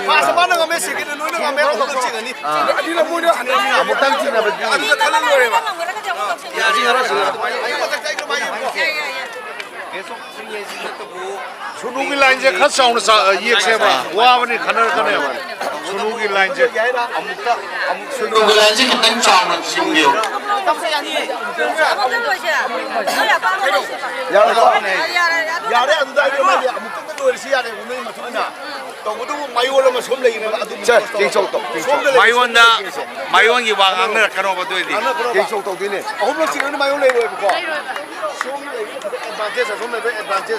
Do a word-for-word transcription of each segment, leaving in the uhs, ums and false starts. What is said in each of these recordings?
ꯐꯥꯁ ꯑꯃꯅ ꯉꯝꯃꯦ, ꯁꯦꯀꯦꯟ ꯅꯣꯏꯅ ꯉꯝꯃꯦ, ꯑꯍꯨꯝꯂꯛ ꯆꯤꯡꯉꯅꯤ꯫ ꯑꯅꯤꯔꯛ ꯃꯣꯏꯅ ꯑꯅꯤꯔꯛ꯫ ꯑꯃꯨꯛꯇꯪ ꯆꯤꯡꯅꯕꯗꯤ꯫ ꯑꯗꯨꯗ ꯈꯜꯂ ꯂꯣꯏꯔꯦꯕ꯫ ꯁꯨꯅꯨꯒꯤ ꯂꯥꯏꯟꯁꯦ ꯈꯔ ꯆꯥꯎꯅ ꯆꯥ-, ꯌꯦꯛꯁꯦꯕ꯫ ꯋꯥꯕꯅꯤ ꯈꯟꯅꯔꯛꯀꯅꯦꯕ꯫ ꯁꯨꯅꯨꯒꯤ ꯂꯥꯏꯟꯁꯦ꯫ ꯑꯃꯨꯛꯇ, ꯑꯃꯨꯛ ꯁꯨꯅꯨꯒꯤ ꯂꯥꯏꯟꯁꯦ ꯈꯤꯇꯪ ꯆꯥꯎꯅ ꯆꯤꯡꯕꯤꯌꯨ꯫ ꯌꯥꯔꯦꯀꯣ? ꯌꯥꯔꯦ, ꯑꯗꯨꯗ ꯑꯩ ꯑꯃꯗꯤ ꯑꯃꯨꯛꯇꯪꯗ ꯂꯣꯏꯔꯁꯤ ꯌꯥꯔꯦ, ꯎꯅꯩ ꯃꯇꯨꯡ ꯏꯟꯅ꯫ ꯇꯧꯕꯇꯕꯨ ꯃꯌꯣꯜ ꯑꯃ ꯁꯣꯝ ꯂꯩꯔꯤꯅꯦꯕ, ꯑꯗꯨ ꯁꯦ, ꯆꯦꯡ ꯆꯧ ꯇꯧ, ꯆꯦꯡ ꯆꯧ꯫ ꯁꯣꯝꯗ ꯂꯩꯔꯤꯁꯦ ꯃꯌꯣꯟꯗ, ꯁꯣꯝ ꯂꯩꯔꯤꯁꯦ꯫ ꯃꯌꯣꯟꯒꯤ ꯋꯥ ꯉꯥꯡꯅꯔꯛꯀꯅꯣꯕ ꯑꯗꯨ ꯑꯣꯏꯗꯤ꯫ ꯉꯥꯡꯅꯔꯛꯀꯅꯣꯕ꯫ ꯆꯦꯡ ꯆꯧ ꯇꯧꯗꯣꯏꯅꯦ꯫ ꯑꯍꯨꯝꯂꯛ ꯆꯤꯡꯉꯗꯤ ꯃꯌꯣꯜ ꯂꯩꯔꯣꯏꯕꯀꯣ꯫ ꯁꯣꯝ ꯂꯩꯕ ꯑꯦꯗꯚꯥꯟꯇꯦꯖ, ꯑꯁꯣꯝ ꯂꯩꯕ ꯑꯦꯗꯚꯥꯟꯇꯦꯖ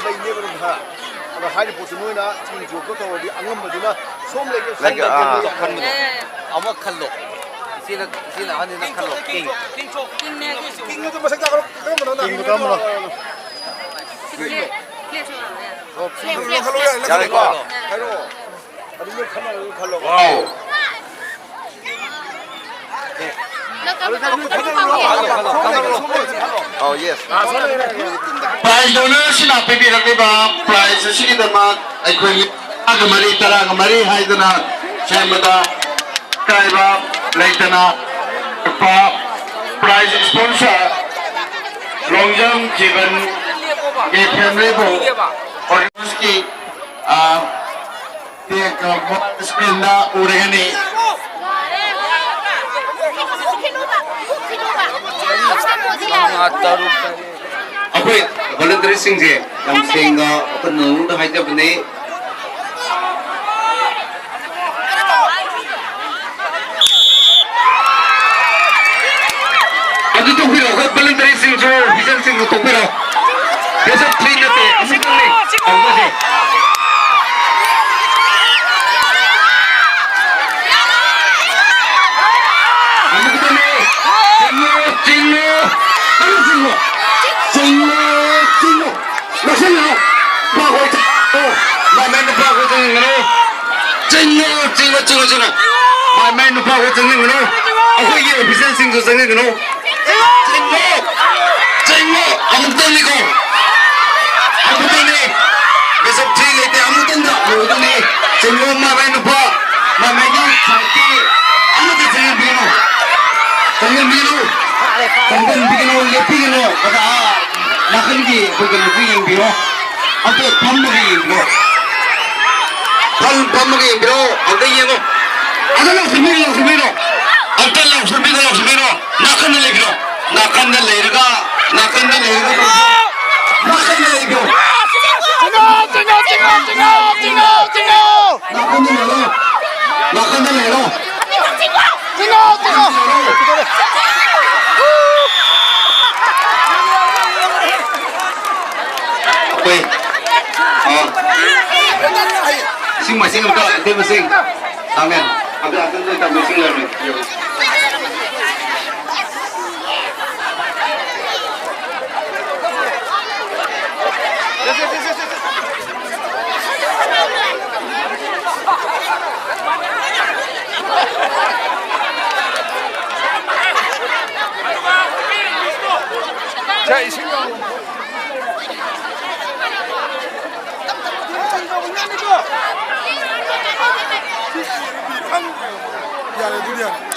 ꯂꯩꯅꯦꯕ ꯑꯗꯨꯝ ꯈꯔ꯫ ꯑꯗꯣ ꯍꯥꯏꯔꯤꯕ ꯄꯣꯠꯇꯨ ꯅꯣꯏꯅ ꯆꯤꯡ ꯆꯣꯞꯄ ꯇꯧꯔꯗꯤ ꯑꯉꯝꯕꯗꯨꯅ ꯁꯣꯝ ꯂꯩꯕ ꯂꯩꯒꯦ, ꯁꯣꯝ ꯑꯥ, ꯂꯩꯕ ꯈꯟꯕꯗꯣ꯫ ꯑꯃ ꯈꯜꯂꯣ꯫ ꯏꯆꯦꯅ, ꯏꯆꯦꯅ ꯑꯍꯟꯅꯤꯅ ꯈꯜꯂꯣ꯫ ꯀꯤꯡ꯫ ꯀꯤꯡ ꯑꯗꯨ ꯃꯁꯛ ꯇꯥꯛꯈ꯭ꯔꯣ꯫ ꯀꯔꯝꯕꯅꯣ ꯅꯪ? ꯀꯤꯡ ꯀꯔꯝꯕꯅꯣ? ꯐ꯭ꯂꯦꯠ, ꯐ꯭ꯂꯦꯠ ꯁꯨ ꯍꯥꯡꯉꯦ꯫ Flat, flat. ꯈꯜꯂꯣ, ꯌꯥꯔꯦ, ꯅꯪ ꯌꯥꯔꯦꯀꯣ? ꯈꯜꯂꯣ꯫ ꯍꯥꯏꯔꯛꯑꯣ꯫ ꯑꯗꯨ ꯅꯣꯏ ꯈꯟꯅꯔꯒ ꯈꯜꯂꯣ꯫ ꯋꯥꯎ꯫ ꯅꯪ ꯀꯔꯝꯕ ꯈꯜꯂꯣ, ꯈꯜꯂꯣ, ꯈꯜꯂꯣ, ꯈꯜꯂꯣ꯫ ꯑꯧ, ꯌꯦꯁ꯫ ꯄ꯭ꯔꯥꯏꯖ ꯗꯣꯅꯔꯁꯤꯅ ꯄꯤꯕꯤꯔꯛꯂꯤꯕ ꯄ꯭ꯔꯥꯏꯖ ꯑꯁꯤꯒꯤꯗꯃꯛ ꯑꯩꯈꯣꯏ ꯇꯔꯥꯒ ꯃꯔꯤ, ꯇꯔꯥꯒ ꯃꯔꯤ ꯍꯥꯏꯗꯨꯅ ꯁꯦꯝꯕꯗ ꯑꯀꯥꯏꯕ ꯂꯩꯇꯅ ꯄ꯭ꯔꯥꯏꯖ ꯁ꯭ꯄꯣꯟꯁꯔ ꯔꯣꯡꯖꯝ ꯖꯤꯕꯟꯒꯤ ꯐꯦꯃꯤꯂꯤꯕꯨ ꯑꯣꯔꯦꯟꯖꯀꯤ, ꯑ, ꯇꯦꯛ, ꯑ, ꯁ꯭ꯀ꯭ꯔꯤꯟꯗ ꯎꯔꯒꯅꯤ꯫ ꯃꯉꯥ, ꯇꯔꯨꯛ, ꯇꯔꯦꯠ꯫ ꯑꯩꯈꯣꯏ ꯚꯣꯂꯨꯟꯇꯔꯤꯁꯤꯡꯁꯦ ꯌꯥꯝ ꯁꯦꯡꯅ ꯑꯩꯈꯣꯏ ꯃꯅꯨꯡꯗ ꯍꯥꯏꯖꯕꯅꯤ꯫ ꯑꯗꯨ ꯇꯧꯕꯤꯔꯣ, ꯑꯩꯈꯣꯏ ꯚꯣꯂꯨꯟꯇꯔꯤꯁꯤꯡꯁꯨ, ꯑꯣꯐꯤꯁꯤꯌꯦꯜꯁꯤꯡꯁꯨ ꯇꯧꯕꯤꯔꯣ꯫ ꯕꯦꯁ ꯑꯣꯐ ꯊ꯭ꯔꯤ ꯅꯠꯇꯦ, ꯑꯃꯨꯛꯇꯪꯅꯤ ꯇꯧꯗꯣꯏꯁꯦ꯫ ꯑꯃꯨꯛꯇꯪꯅꯤ꯫ ꯆꯤꯡꯉꯨ, ꯆꯤꯡꯉꯨ, ꯀꯟꯅ ꯆꯤꯡꯉꯨ꯫ ꯆꯤꯡꯉꯨ, ꯆꯤꯡꯉꯨ꯫ ꯂꯧꯁꯤꯜꯂꯣ꯫ ꯅꯨꯄꯥꯈꯣꯏ ꯆꯪꯉꯣ꯫ ꯃꯥꯏ ꯃꯥꯏ ꯅꯨꯄꯥꯈꯣꯏ ꯆꯪꯁꯤꯟꯒꯅꯨ꯫ ꯆꯤꯡꯉꯣ, ꯆꯤꯡꯉꯣ, ꯆꯤꯡꯉꯣ, ꯆꯤꯡꯉꯣ꯫ ꯃꯥꯏ ꯃꯥꯏ ꯅꯨꯄꯥꯈꯣꯏ ꯆꯪꯁꯤꯟꯒꯅꯨ꯫ ꯑꯩꯈꯣꯏꯒꯤ ꯑꯣꯐꯤꯁꯤꯌꯦꯜꯁꯤꯡꯁꯨ ꯆꯪꯁꯤꯟꯒꯅꯨ꯫ ꯆꯤꯡꯉꯣ! ꯆꯤꯡꯉꯣ! ꯑꯃꯨꯛꯇꯪꯅꯤꯀꯣ꯫ ꯑꯃꯨꯛꯇꯪꯅꯤ꯫ ꯕꯤꯁꯞ ꯊ꯭ꯔꯤ ꯂꯩꯇꯦ, ꯑꯃꯨꯛꯇꯪꯗ ꯂꯣꯏꯗꯣꯏꯅꯤ꯫ ꯆꯤꯡꯂꯣꯝ ꯃꯥꯏ ꯃꯥꯏ ꯅꯨꯄꯥ, ꯃꯥꯏ ꯃꯥꯏꯒꯤ ꯁꯥꯏꯠꯀꯤ ꯑꯃꯠꯇ ꯆꯪꯍꯟꯕꯤꯒꯅꯨ꯫ ꯆꯪꯍꯟꯕꯤꯒꯅꯨ꯫ ꯆꯪꯍꯟꯕꯤꯒꯅꯨ, ꯂꯦꯞꯄꯤꯒꯅꯨ꯫ ꯑꯗ, ꯑꯥ, ꯅꯥꯀꯟꯒꯤ ꯑꯩꯈꯣꯏ ꯀꯩꯅꯣꯁꯨ ꯌꯦꯡꯕꯤꯔꯣ꯫ ꯑꯝꯇ ꯐꯝꯃꯒ ꯌꯦꯡꯕꯤꯔꯣ꯫ ꯐꯝ-, ꯐꯝꯃꯒ ꯌꯦꯡꯕꯤꯔꯣ꯫ ꯑꯝꯇ ꯌꯦꯡꯉꯣ꯫ ꯑꯝꯇ ꯂꯥꯎꯁꯤꯟꯕꯤꯔꯣ, ꯂꯥꯎꯁꯤꯟꯕꯤꯔꯣ꯫ ꯑꯝꯇ ꯂꯥꯎꯁꯤꯟꯕꯤꯔꯣ, ꯂꯥꯎꯁꯤꯟꯕꯤꯔꯣ꯫ ꯅꯥꯀꯟꯗ ꯂꯩꯕꯤꯔꯣ꯫ ꯅꯥꯀꯟꯗ ꯂꯩꯔꯒ, ꯅꯥꯀꯟꯗ ꯂꯩꯔꯒ, ꯅꯥꯀꯟꯗ ꯂꯩꯕꯤꯔꯣ꯫ ꯆꯤꯡꯉꯣ, ꯆꯤꯡꯉꯣ, ꯆꯤꯡꯉꯣ, ꯆꯤꯡꯉꯣ, ꯆꯤꯡꯉꯣ, ꯆꯤꯡꯉꯣ꯫ ꯅꯥꯀꯟꯗ ꯂꯩꯔꯣ꯫ ꯅꯥꯀꯟꯗ ꯂꯩꯔꯣ꯫ ꯆꯤꯡꯉꯣ, ꯆꯤꯡꯉꯣ꯫ ꯑꯩꯈꯣꯏ, ꯑ, ꯏꯁꯤꯡ ꯃꯥꯏꯁꯤꯡ ꯑꯝꯇ, ꯏꯇꯩ ꯃꯁꯤꯡ꯫ ꯑꯃꯦꯟ꯫ ꯑꯝꯇ, ꯑꯝꯇ ꯅꯣꯏ ꯇꯝꯃꯨ, ꯏꯁꯤꯡ ꯂꯩꯔꯝꯃꯦ꯫ 자, 이 생각. 야, 야, 누리야.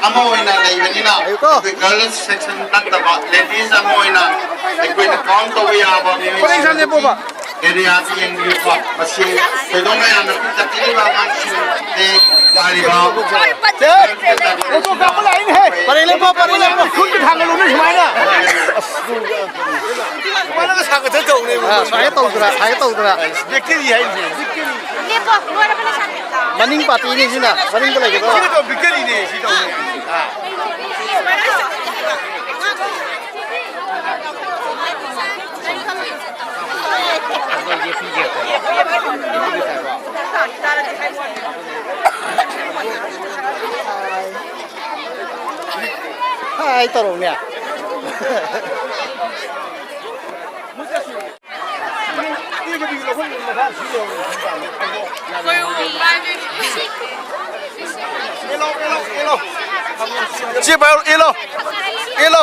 ꯑꯃ ꯑꯣꯏꯅ ꯂꯩꯕꯅꯤꯅ, ꯑꯩꯈꯣꯏ ꯒꯔꯜꯁ ꯁꯦꯛꯁꯟ ꯅꯠꯇꯕ, ꯂꯦꯗꯤꯁ ꯑꯃ ꯑꯣꯏꯅ ꯑꯩꯈꯣꯏꯅ ꯀꯥꯎꯟ ꯇꯧꯕ ꯌꯥꯕ ꯄꯔꯦꯡ ꯁꯥꯅ ꯂꯦꯞꯄꯣꯕ꯫ ꯑꯦꯔꯤꯌꯥꯁꯤ ꯌꯦꯡꯕꯤꯌꯨꯀꯣ꯫ ꯃꯁꯤ ꯊꯣꯏꯗꯣꯛꯅ ꯌꯥꯝꯅ ꯄꯤꯛꯇꯛ ꯄꯤꯛꯏꯕ ꯑꯉꯥꯡꯁꯤꯡꯗꯤ ꯌꯥꯔꯤꯕ ꯐꯣꯇꯣ ꯀꯥꯞꯄ ꯂꯥꯛꯏꯅꯦꯍꯦ꯫ ꯄꯔꯦꯡ ꯂꯦꯞꯄꯣ, ꯄꯔꯦꯡ ꯂꯦꯞꯄꯣ꯫ ꯈꯨꯠꯀ ꯊꯥꯡꯒꯠꯂꯨꯅꯦ ꯁꯨꯃꯥꯏꯅ꯫ ꯁꯨꯃꯥꯏꯅꯒ ꯁꯥꯒꯠꯇꯅ ꯇꯧꯅꯦ꯫ ꯑꯥ, ꯁꯨꯃꯥꯏꯅ ꯇꯧꯗꯅ, ꯁꯨꯃꯥꯏꯅ ꯇꯧꯗꯅ꯫ ꯕꯦꯀꯔꯤ ꯍꯥꯏꯔꯤꯁꯦ, ꯕꯦꯀꯔꯤ꯫ ꯂꯦꯞꯄꯣ, ꯂꯣꯏꯔꯕꯅꯦ ꯁꯥꯟꯅ꯫ ꯃꯅꯤꯡ ꯄꯥꯔꯇꯤꯅꯦ ꯁꯤꯅ, ꯃꯅꯤꯡꯗ ꯂꯩꯒꯗꯕ꯫ ꯁꯤꯅ ꯇꯧ, ꯕꯦꯀꯔꯤꯅꯦ, ꯁꯤ ꯇꯧꯅꯦ꯫ ꯍꯥꯏ ꯇꯧꯔꯛꯎꯅꯦ꯫ ꯁꯤ ꯄꯥꯏꯌꯨ, ꯏꯜꯂꯣ꯫ ꯏꯜꯂꯣ꯫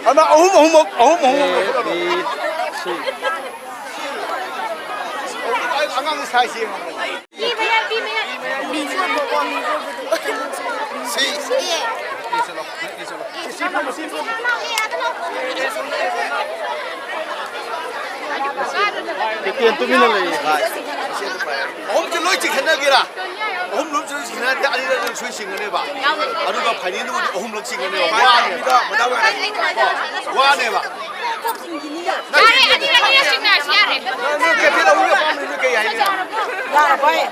ꯑꯃ, ꯑꯍꯨꯝ, ꯑꯍꯨꯝꯃꯛ, ꯑꯍꯨꯝ, ꯑꯍꯨꯝꯃꯛ꯫ ꯑꯉꯥꯡ ꯁꯥꯏꯁꯤ ꯌꯦꯡꯉꯣ꯫ ꯁꯤ꯫ ꯀꯦꯞꯇꯦꯟ ꯇꯨꯃꯤꯟꯅ ꯂꯩꯌꯦ꯫ ꯑꯍꯨꯝꯁꯦ ꯂꯣꯏ ꯆꯤꯡꯈꯠꯅꯒꯦꯔꯥ? ꯑꯍꯨꯝ ꯂꯣꯏ ꯆꯤꯡꯈꯠꯅꯔꯗꯤ ꯑꯅꯤꯔꯛ ꯁꯣꯏ ꯆꯤꯡꯒꯅꯦꯕ꯫ ꯑꯗꯨꯒ ꯐꯥꯏꯅꯦꯜꯗꯨꯕꯨꯗꯤ ꯑꯍꯨꯝꯂꯛ ꯆꯤꯡꯒꯅꯦꯕ꯫ ꯋꯥꯅꯦꯕ꯫ ꯋꯥꯅꯦꯕ꯫ ꯌꯥꯔꯦ, ꯑꯅꯤꯔꯛ, ꯑꯅꯤꯔꯛ ꯆꯤꯡꯅꯔꯁꯤ, ꯌꯥꯔꯦ꯫ ꯅꯪ ꯀꯦꯞꯇꯦꯟ ꯑꯍꯨꯝꯒꯤ ꯑꯄꯥꯝꯕꯗꯨꯗꯤ ꯀꯩ ꯍꯥꯏꯅꯤ? ꯌꯥꯔꯕꯣ ꯑꯩ?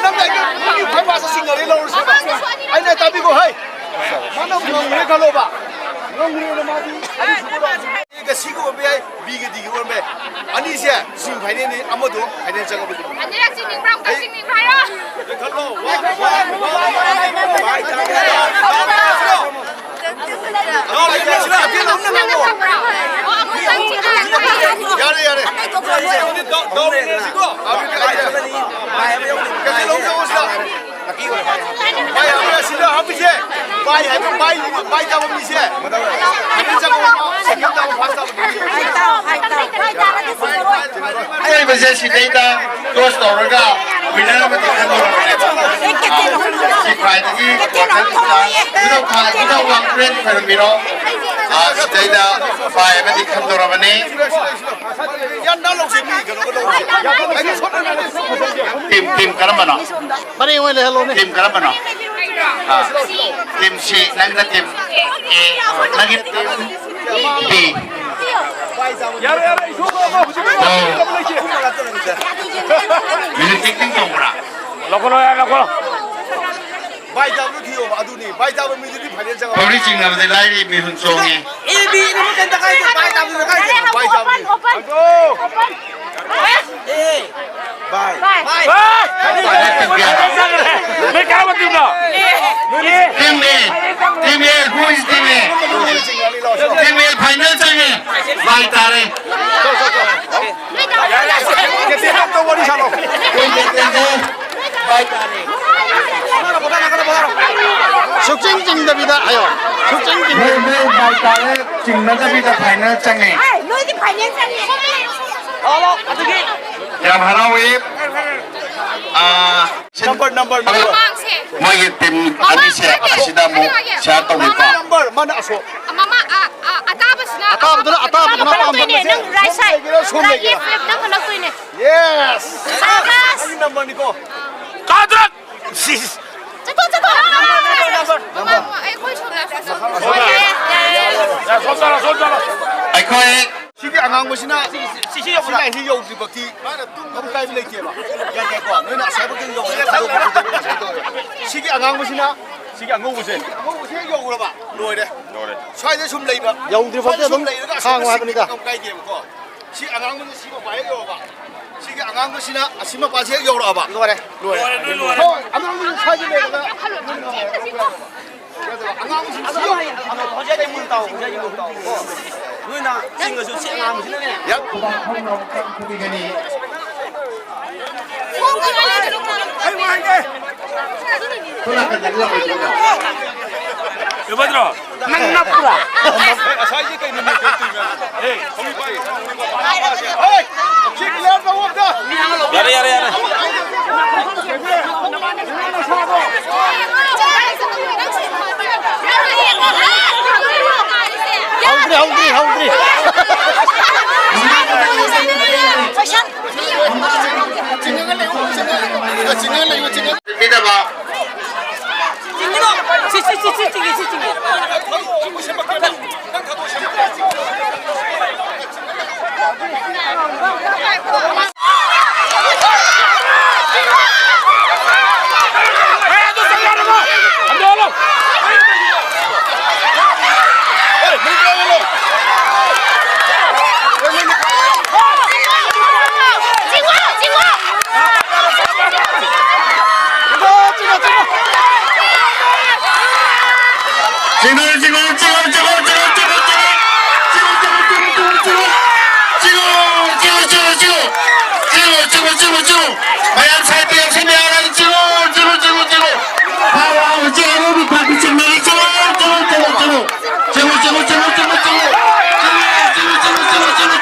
ꯅꯪ ꯑꯩꯒꯤ ꯐꯥꯏꯕꯥꯁ ꯁꯤꯡꯅꯔꯤ ꯂꯧꯔꯁꯦꯕ꯫ ꯑꯩꯅ ꯇꯥꯕꯤꯈꯣ, ꯍꯩ꯫ ꯃꯥꯅ ꯉꯝꯈ꯭ꯔꯦ ꯈꯜꯂꯣꯕ꯫ ꯉꯝꯈ꯭ꯔꯦꯅ ꯃꯥꯗꯤ ꯑꯅꯤꯁꯨꯕꯗ꯫ ꯑꯦꯒ ꯁꯤꯒ ꯑꯣꯟꯕ ꯌꯥꯏ, ꯕꯤꯒ ꯗꯤꯒ ꯑꯣꯟꯕ ꯌꯥꯏ꯫ ꯑꯅꯤꯁꯦ ꯁꯤꯃꯤ ꯐꯥꯏꯅꯦꯜꯅꯤ, ꯑꯃꯗꯣ ꯐꯥꯏꯅꯦꯜ ꯆꯪꯉꯛꯄꯗꯨꯅꯤ꯫ ꯑꯅꯤꯔꯛ ꯆꯤꯡꯅꯤꯡꯕ꯭ꯔꯥ? ꯑꯃꯨꯛꯇꯪ ꯑꯩ ꯆꯤꯡꯅꯤꯡꯕ꯭ꯔꯥ ꯍꯥꯏꯔꯣ? ꯈꯜꯂꯣ, ꯋꯥ, ꯋꯥ, ꯋꯥ, ꯋꯥ, ꯋꯥ, ꯋꯥ, ꯋꯥ, ꯋꯥ, ꯋꯥ, ꯋꯥ, ꯋꯥ, ꯋꯥ, ꯌꯥꯔꯦ, ꯌꯥꯔꯦ꯫ ꯀꯩꯁꯦ ꯂꯧꯖꯧ ꯁꯤꯗ꯫ ꯚꯥꯏ, ꯑꯃ ꯁꯤꯗ ꯍꯥꯞꯄꯤꯁꯦ꯫ ꯚꯥꯏ ꯍꯥꯏꯕ ꯚꯥꯏ, ꯚꯥꯏ ꯇꯥꯕ ꯃꯤꯁꯦ꯫ ꯍꯥꯏꯐꯦꯠ ꯆꯪꯉꯣ꯫ ꯁꯦꯀꯦꯟ ꯇꯥꯕ, ꯐꯥꯔꯁ ꯇꯥꯕ ꯃꯤꯁꯦ꯫ ꯍꯥꯏꯔꯤꯕꯁꯦ ꯁꯤꯗꯩꯗ ꯇꯣꯁ ꯇꯧꯔꯒ ꯋꯤꯅꯔ ꯑꯃꯗꯤ ꯈꯟꯗꯣꯔꯕꯅꯦ꯫ ꯁꯤ ꯈ꯭ꯋꯥꯏꯗꯒꯤ ꯋꯥꯈꯜ ꯈꯤꯇꯪ ꯈꯨꯗꯧ ꯊꯥ-, ꯈꯨꯗꯧ ꯋꯥꯡ ꯄ꯭ꯔꯦꯟ ꯈꯣꯏꯔꯝꯕꯤꯔꯣ꯫ ꯑꯥ, ꯁꯤꯗꯩꯗ ꯄ꯭ꯔꯥꯏꯖ ꯑꯃꯗꯤ ꯈꯟꯗꯣꯔꯕꯅꯤ꯫ ꯇꯤꯝ, ꯇꯤꯝ ꯀꯔꯝꯕꯅꯣ? ꯄꯔꯦꯡ ꯑꯣꯏꯅ ꯂꯩꯍꯜꯂꯣꯅꯦ꯫ ꯇꯤꯝ ꯀꯔꯝꯕꯅꯣ? ꯑꯥ, ꯇꯤꯝ ꯁꯤ, ꯅꯪꯅ ꯇꯤꯝ ꯑꯦ, ꯅꯪꯒꯤ ꯇꯤꯝ ꯕꯤ꯫ ꯌꯥꯔꯦ, ꯌꯥꯔꯦ, ꯏꯁꯣꯔ, ꯏꯁꯣꯔ, ꯏꯁꯣꯔ, ꯏꯁꯣꯔ, ꯏꯁꯣꯔ꯫ ꯑꯣ꯫ ꯃ꯭ꯌꯨꯖꯤꯛ ꯇꯤꯡ ꯇꯤꯡ ꯇꯧꯕ꯭ꯔꯥ? ꯂꯧꯈꯠꯂꯣ, ꯌꯥꯔꯦ, ꯂꯧꯈꯠꯂꯣ꯫ ꯕꯥꯏ ꯇꯥꯕꯗꯨ ꯊꯤꯌꯣꯕ, ꯑꯗꯨꯅꯤ꯫ ꯕꯥꯏ ꯇꯥꯕ ꯃꯤꯗꯨꯗꯤ ꯐꯥꯏꯅꯦꯜ ꯆꯪꯉꯛꯑꯣꯏ꯫ ꯐꯧꯔꯤ ꯆꯤꯡꯅꯕꯗꯤ ꯂꯥꯏꯔꯤ, ꯃꯤꯍꯨꯟ ꯆꯣꯡꯉꯤ꯫ ꯑꯦ, ꯕꯤ, ꯏꯅꯃ ꯀꯩꯝꯇ ꯀꯥꯏꯗꯦ, ꯕꯥꯏ ꯇꯥꯕꯗꯨꯅ ꯀꯥꯏꯗꯦ, ꯕꯥꯏ ꯇꯥꯕꯗꯨꯅ꯫ Open, open. ꯑꯦ꯫ ꯅꯣꯏ ꯀꯔꯝꯕ teamꯅꯣ? Team A, Team A, who is Team A? Team A final ꯆꯪꯉꯦ꯫ ꯕꯥꯏ ꯇꯥꯔꯦ꯫ ꯅꯣꯏ ꯗꯥꯎ ꯌꯥꯔꯦ, ꯌꯥꯔꯦ꯫ ꯀꯦꯞꯇꯦꯟꯗꯣ ꯑꯝꯇ ꯋꯥꯔꯤ ꯁꯥꯟꯅꯧ꯫ ꯑꯩꯈꯣꯏ ꯀꯦꯞꯇꯦꯟꯁꯦ ꯕꯥꯏ ꯇꯥꯔꯦ꯫ ꯁꯨꯛꯆꯤꯡ ꯆꯤꯡꯗꯕꯤꯗ ꯍꯥꯏꯌꯣ꯫ ꯁꯨꯛꯆꯤꯡ ꯆꯤꯡꯗꯕꯤꯗ꯫ ꯅꯣꯏ, ꯅꯣꯏ ꯕꯥꯏ ꯇꯥꯔꯦ, ꯆꯤꯡꯅꯗꯕꯤꯗ final ꯆꯪꯉꯦ꯫ ꯑꯦ, ꯅꯣꯏꯗꯤ final ꯆꯪꯉꯦ꯫ ꯌꯥꯝ ꯍꯔꯥꯎꯏ꯫ ꯑꯥ, number, number, number꯫ ꯃꯃꯥꯡꯁꯦ꯫ ꯃꯣꯏꯒꯤ team ꯑꯅꯤꯁꯦ ꯃꯃꯥꯡ ꯑꯁꯤꯗ ꯑꯃꯨꯛ share ꯇꯧꯕꯤꯀꯣ꯫ Number, ꯃꯥꯅ ꯑꯁꯣꯛ꯫ ꯃꯃꯥ-, ꯑ, ꯑ, ꯑꯇꯥꯕꯁꯤꯅ ꯑꯇꯥꯕꯗꯨꯅ, ꯑꯇꯥꯕꯗꯨꯅ ꯑꯄꯥꯝꯕ꯫ ꯅꯪ ꯈꯜꯂꯛꯇꯣꯏꯅꯦ, ꯅꯪ right side, ꯁꯣꯝ right ꯂꯩꯒꯦꯔꯥ? Left, left, ꯅꯪ ꯈꯜꯂꯛꯇꯣꯏꯅꯦ꯫ Yes! ꯁꯥꯕꯥꯁ! ꯑꯩꯒꯤ numberꯅꯤꯀꯣ꯫ ꯀꯥꯗ꯭ꯔꯛ! ꯁꯤꯁ! ꯆꯠꯊꯣꯛ, ꯆꯠꯊꯣꯛ! ꯃꯃꯥꯡ, ꯑꯩꯈꯣꯏ ꯁꯣꯝꯗ, ꯁꯣꯝꯗ꯫ ꯁꯣꯝꯗ꯫ ꯌꯥꯔꯦ, ꯌꯥꯔꯦ, ꯌꯥꯔꯦ꯫ ꯌꯥꯔꯦ, ꯁꯣꯝ ꯆꯠꯂꯣ, ꯁꯣꯝ ꯆꯠꯂꯣ꯫ ꯑꯩꯈꯣꯏ ꯁꯤꯒꯤ ꯑꯉꯥꯡꯕꯁꯤꯅ ꯁꯤ, ꯁꯤ, ꯁꯤ ꯌꯧꯕ꯭ꯔꯥ? ꯁꯤ line ꯁꯤ ꯌꯧꯗ꯭ꯔꯤꯕꯛꯇꯤ ꯃꯈꯨꯝ ꯀꯥꯏꯕ ꯂꯩꯇꯦꯕ꯫ ꯌꯥꯏ, ꯌꯥꯏꯀꯣ? ꯅꯣꯏꯅ ꯑꯁꯥꯏꯕꯛꯇ ꯌꯧꯔꯦ, ꯊꯥꯗꯣꯛꯄ ꯈꯣꯠꯇꯣꯛꯄ ꯉꯁꯥꯏ ꯇꯧꯋꯦ꯫ ꯁꯤꯒꯤ ꯑꯉꯥꯡꯕꯁꯤꯅ, ꯁꯤꯒꯤ ꯑꯉꯧꯕꯁꯦ, ꯑꯉꯧꯕꯁꯦ ꯍꯦꯛ ꯌꯧꯈ꯭ꯔꯕ ꯂꯣꯏꯔꯦ꯫ ꯂꯣꯏꯔꯦ꯫ ꯁ꯭ꯋꯥꯏꯗ ꯁꯨꯝ ꯂꯩꯕ꯫ ꯌꯧꯗ꯭ꯔꯤꯕꯛꯇꯤ ꯁ꯭ꯋꯥꯏꯗ ꯁꯨꯝ ꯑꯗꯨꯝ ꯂꯩꯔꯒ ꯑꯁꯥꯏꯗ ꯈꯥꯡꯉꯣ ꯍꯥꯏꯕꯅꯤꯗ꯫ ꯁꯤꯒꯤ ꯀꯩꯝ ꯀꯥꯏꯗꯦꯕꯀꯣ꯫ ꯁꯤ ꯑꯉꯥꯡꯕꯁꯤ ꯁꯤ ꯃꯄꯥ ꯍꯦꯛ ꯌꯧꯔꯕ꯫ ꯁꯤꯒꯤ ꯑꯉꯥꯡꯕꯁꯤꯅ ꯑꯁꯤ ꯃꯄꯥꯁꯤ ꯍꯦꯛ ꯌꯧꯔꯛꯑꯕ꯫ ꯂꯣꯏꯔꯦ꯫ ꯂꯣꯏꯔꯦ꯫ ꯍꯣꯏ, ꯑꯉꯥꯡꯕꯁꯤ ꯁ꯭ꯋꯥꯏꯗ ꯂꯩꯔꯒ ꯑꯉꯥꯡꯕꯁꯤ ꯁꯤ ꯌꯧ-, ꯍꯧꯖꯤꯛ ꯑꯩ ꯃꯨꯟ ꯇꯥꯎ, ꯍꯧꯖꯤꯛ ꯑꯩ ꯃꯨꯟ ꯇꯥꯎ꯫ ꯅꯣꯏꯅ ꯆꯤꯡꯉꯁꯨ ꯁꯤ ꯑꯉꯥꯡꯕꯁꯤꯅꯅꯦ꯫ ꯌꯥꯝ ꯁꯣꯝ ꯀꯩꯅꯣ ꯂꯩꯗꯅ ꯀꯩ ꯋꯥꯏꯒꯦ? ꯁꯣꯝ ꯅꯥꯀꯟꯗꯗꯤ ꯂꯥꯛꯑꯣꯏꯗ꯭ꯔꯣ? ꯀꯩꯕꯗ꯭ꯔꯣ? ꯅꯪ ꯅꯞꯄ꯭ꯔꯥ? ꯉꯁꯥꯏꯁꯦ ꯀꯩꯅꯣꯅꯦ, ꯀꯩꯅꯣ ꯇꯧꯔꯤꯕ? ꯑꯦ, ꯍꯧꯖꯤꯛ ꯄꯥꯏ, ꯍꯧꯖꯤꯛ ꯄꯥꯏ꯫ ꯍꯣꯏ! ꯁꯤ clear ꯇꯧꯑꯣ ꯑꯝꯇ! ꯌꯥꯔꯦ, ꯌꯥꯔꯦ, ꯌꯥꯔꯦ꯫ ꯍꯧꯗ꯭ꯔꯤ, ꯍꯧꯗ꯭ꯔꯤ, ꯍꯧꯗ꯭ꯔꯤ꯫ ꯄꯤꯗꯕ꯫ ꯁꯤ, ꯁꯤ, ꯁꯤ, ꯁꯤ, ꯁꯤ, ꯁꯤ, ꯁꯤ꯫ ꯆꯤꯡꯉꯨ, ꯆꯤꯡꯉꯨ, ꯆꯤꯡꯉꯨ, ꯆꯤꯡꯉꯨ, ꯆꯤꯡꯉꯨ꯫ ꯃꯌꯥꯝ ꯁꯥꯏꯠꯇ ꯌꯦꯡꯁꯤ, ꯃꯌꯥꯝ ꯆꯤꯡꯉꯨ, ꯆꯤꯡꯉꯨ, ꯆꯤꯡꯉꯨ, ꯆꯤꯡꯉꯨ꯫ ꯐꯥꯎ, ꯐꯥꯎ, ꯍꯧꯖꯤꯛ ꯑꯔꯣꯏꯕ ꯄꯥꯛꯇ ꯆꯤꯡꯅꯔꯤ꯫ ꯆꯤꯡꯉꯨ, ꯆꯤꯡꯉꯨ, ꯆꯤꯡꯉꯨ, ꯆꯤꯡꯉꯨ꯫ ꯆꯤꯡꯉꯨ, ꯆꯤꯡꯉꯨ, ꯆꯤꯡꯉꯨ, ꯆꯤꯡꯉꯨ, ꯆꯤꯡꯉꯨ꯫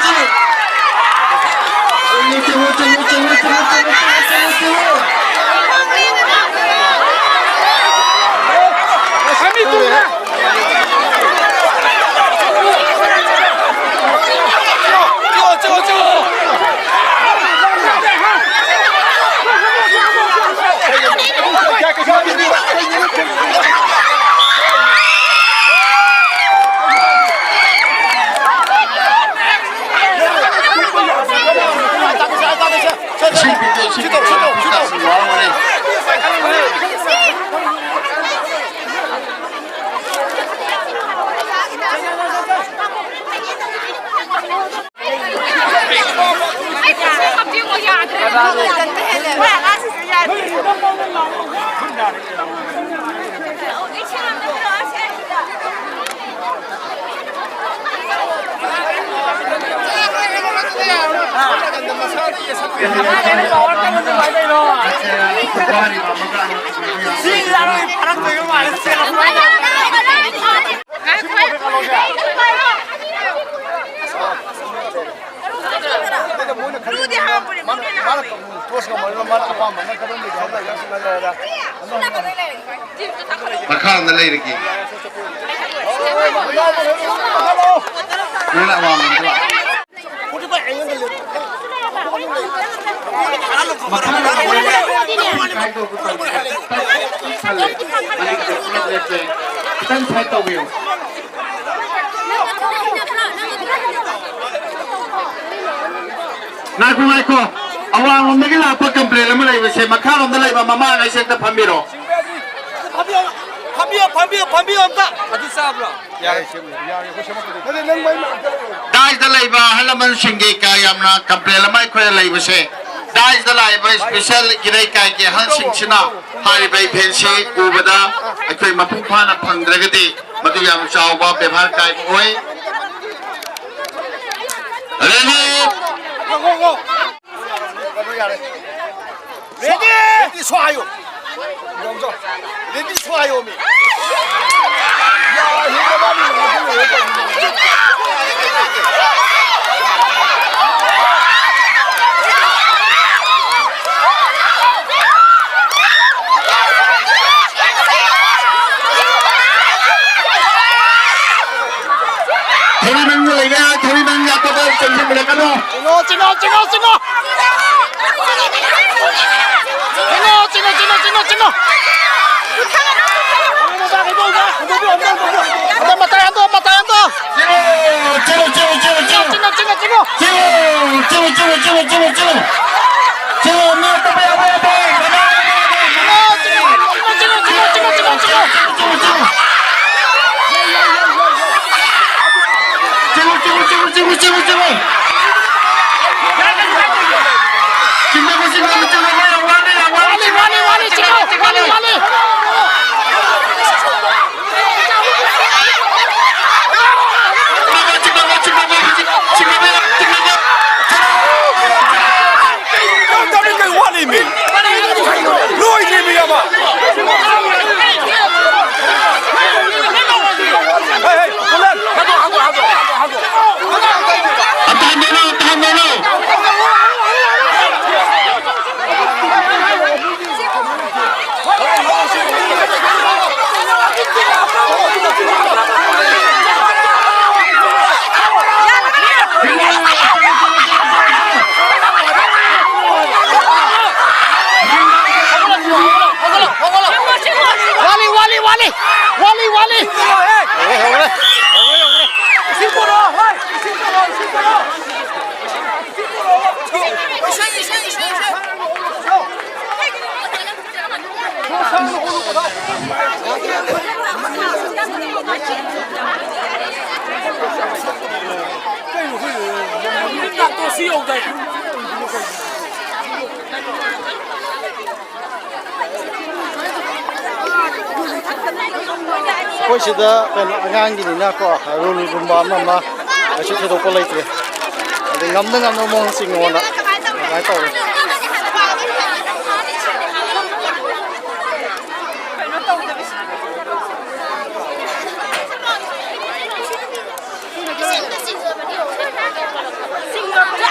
ꯆꯤꯡꯉꯨ, ꯆꯤꯡꯉꯨ, ꯆꯤꯡꯉꯨ, ꯆꯤꯡꯉꯨ, ꯆꯤꯡꯉꯨ꯫ ꯆꯤꯡꯉꯨ, ꯆꯤꯡꯉꯨ, ꯆꯤꯡꯉꯨ꯫ ꯃꯈꯥ ꯑꯝꯗ ꯂꯩꯔꯒꯦ꯫ ꯅꯣꯏꯅ ꯑꯋꯥꯡꯕ ꯑꯝꯗ ꯂꯥꯛꯑꯣ꯫ ꯃꯈꯥ ꯑꯝꯗ ꯂꯩꯔꯒꯦ꯫ ꯈꯤꯇꯪ ꯁꯥꯏꯠ ꯇꯧꯕꯤꯌꯨ꯫ ꯉꯥꯏꯈꯣ, ꯉꯥꯏꯈꯣ꯫ ꯑꯋꯥꯡꯂꯣꯝꯗꯒꯤ ꯂꯥꯛꯄ ꯀꯝꯄ꯭ꯂꯦꯟ ꯑꯃ ꯂꯩꯕꯁꯦ, ꯃꯈꯥꯔꯣꯝꯗ ꯂꯩꯕ ꯃꯃꯥ ꯑꯉꯥꯏꯁꯦ ꯑꯝꯇ ꯐꯝꯕꯤꯔꯣ꯫ ꯐꯝꯕꯤꯌꯣ, ꯐꯝꯕꯤꯌꯣ, ꯐꯝꯕꯤꯌꯣ ꯑꯝꯇ꯫ ꯑꯗꯨ ꯆꯥꯕ꯭ꯔꯣ? ꯌꯥꯔꯦ, ꯁꯦꯝꯃꯦ, ꯌꯥꯔꯦ, ꯑꯩꯈꯣꯏ ꯁꯦꯝꯃꯛꯀꯗꯣꯏꯅꯤ꯫ ꯗꯥꯏꯁꯇ ꯂꯩꯕ ꯑꯍꯜ ꯂꯃꯟꯁꯤꯡꯒꯤ ꯀꯥ ꯌꯥꯝꯅ ꯀꯝꯄ꯭ꯂꯦꯟ ꯑꯃ ꯑꯩꯈꯣꯏꯗ ꯂꯩꯕꯁꯦ, ꯗꯥꯏꯁꯇ ꯂꯥꯛꯏꯕ ꯏꯁꯄꯤꯁꯦꯜ ꯏꯔꯩꯀꯥꯏꯒꯤ ꯑꯍꯜꯁꯤꯡꯁꯤꯅ ꯍꯥꯏꯔꯤꯕ ꯏꯚꯦꯟꯁꯤ ꯎꯕꯗ ꯑꯩꯈꯣꯏ ꯃꯄꯨꯡ ꯐꯥꯅ ꯐꯪꯗ꯭ꯔꯒꯗꯤ ꯃꯗꯨ ꯌꯥꯝ ꯆꯥꯎꯕ ꯕꯦꯕꯥꯔ ꯀꯥꯏꯕ ꯑꯣꯏ꯫ ꯑꯗꯒꯤ ꯉꯣ, ꯉꯣ꯫ ꯀꯩꯅꯣ ꯌꯥꯔꯦ꯫ ꯔꯦꯗꯤ! ꯔꯦꯗꯤ ꯁꯣ ꯍꯥꯏꯌꯣ꯫ ꯔꯦꯗꯤ ꯁꯣ ꯍꯥꯏꯌꯣ ꯃꯤ꯫ ꯊꯧꯔꯤ ꯃꯅꯨꯡꯗ ꯂꯩꯔꯦ, ꯊꯧꯔꯤ ꯃꯅꯨꯡꯗ ꯑꯇꯣꯞꯄ ꯆꯪꯁꯤꯟꯕꯤꯔꯛꯀꯅꯨ꯫ ꯆꯤꯡꯉꯣ, ꯆꯤꯡꯉꯣ, ꯆꯤꯡꯉꯣ, ꯆꯤꯡꯉꯣ꯫ ꯆꯤꯡꯉꯣ, ꯆꯤꯡꯉꯣ, ꯆꯤꯡꯉꯣ, ꯆꯤꯡꯉꯣ, ꯆꯤꯡꯉꯣ꯫ ꯍꯟꯗꯣ, ꯃꯇꯥꯏ ꯍꯟꯗꯣ, ꯃꯇꯥꯏ ꯍꯟꯗꯣ꯫ ꯆꯤꯡꯉꯣ, ꯆꯤꯡꯉꯣ, ꯆꯤꯡꯉꯣ, ꯆꯤꯡꯉꯣ꯫ ꯆꯤꯡꯉꯣ, ꯆꯤꯡꯉꯣ, ꯆꯤꯡꯉꯣ, ꯆꯤꯡꯉꯣ꯫ ꯆꯤꯡꯉꯣ, ꯆꯤꯡꯉꯣ, ꯆꯤꯡꯉꯣ, ꯆꯤꯡꯉꯣ, ꯆꯤꯡꯉꯣ꯫ ꯆꯤꯡꯉꯣ, ꯃꯤ ꯑꯇꯣꯞꯄ ꯌꯥꯎꯕ ꯌꯥꯗꯦ꯫ ꯆꯤꯡꯉꯣ, ꯆꯤꯡꯉꯣ, ꯆꯤꯡꯉꯣ, ꯆꯤꯡꯉꯣ꯫ ꯆꯤꯡꯉꯣ, ꯆꯤꯡꯉꯣ, ꯆꯤꯡꯉꯣ, ꯆꯤꯡꯉꯣ, ꯆꯤꯡꯉꯣ꯫ ꯆꯤꯡꯉꯣ, ꯆꯤꯡꯉꯣ, ꯆꯤꯡꯉꯣ, ꯆꯤꯡꯉꯣ, ꯌꯥꯝ ꯋꯥꯠꯂꯤ, ꯌꯥꯝ ꯋꯥꯠꯂꯤ꯫ ꯋꯥꯠꯂꯤ, ꯋꯥꯠꯂꯤ, ꯆꯤꯡꯉꯣ, ꯋꯥꯠꯂꯤ, ꯋꯥꯠꯂꯤ꯫ ꯅꯪ ꯇꯧꯔꯤ ꯀꯩ ꯋꯥꯠꯂꯤꯃꯤ? ꯂꯣꯏꯗ꯭ꯔꯤꯃꯤ ꯑꯃ꯫ ꯍꯦ, ꯍꯦ, ꯄꯨꯂꯞ ꯍꯟꯗꯣꯛ, ꯍꯟꯗꯣꯛ, ꯍꯟꯗꯣꯛ, ꯍꯟꯗꯣꯛ꯫ ꯑꯝꯇ ꯍꯟꯗꯣꯛꯑꯣ, ꯑꯝꯇ ꯍꯟꯗꯣꯛꯑꯣ꯫ ꯋꯥꯠꯂꯤ, ꯋꯥꯠꯂꯤ, ꯋꯥꯠꯂꯤ꯫ ꯋꯥꯠꯂꯤ, ꯋꯥꯠꯂꯤ꯫ ꯍꯧꯔꯦ, ꯍꯧꯔꯦ꯫ ꯍꯧꯔꯦ, ꯍꯧꯔꯦ꯫ ꯑꯩꯈꯣꯏ ꯁꯤꯗ ꯀꯩꯅꯣ ꯑꯉꯥꯡꯒꯤꯅꯤꯅꯀꯣ, ꯔꯨꯜꯒꯨꯝꯕ ꯑꯃ ꯑꯃ ꯀꯩꯁꯨ ꯊꯣꯏꯗꯣꯛꯄ ꯂꯩꯇ꯭ꯔꯦ꯫ ꯉꯝꯅ ꯉꯝꯅꯕ ꯃꯑꯣꯡ ꯆꯤꯡꯉꯣꯅ ꯑꯗꯨꯃꯥꯏꯅ ꯇꯧꯔꯦ꯫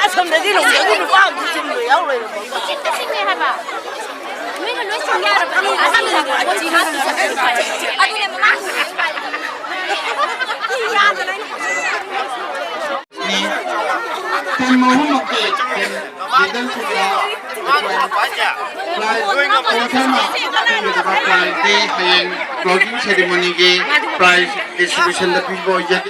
ꯑꯁꯣꯝꯗꯗꯤ ꯂꯣꯡꯖꯕꯤ ꯅꯨꯄꯥ ꯑꯝꯇ ꯆꯤꯡꯕ ꯌꯥꯎꯔꯣꯏꯕ꯫ ꯇꯤꯝ ꯑꯍꯨꯝꯃꯛꯀꯤ ꯇꯤꯝ ꯂꯤꯗꯔꯁꯤꯡꯅ prize ꯍꯌꯦꯡ closing ceremonyꯒꯤ prize distributionꯗ ꯄꯤꯕ ꯑꯣꯏꯖꯒꯦ꯫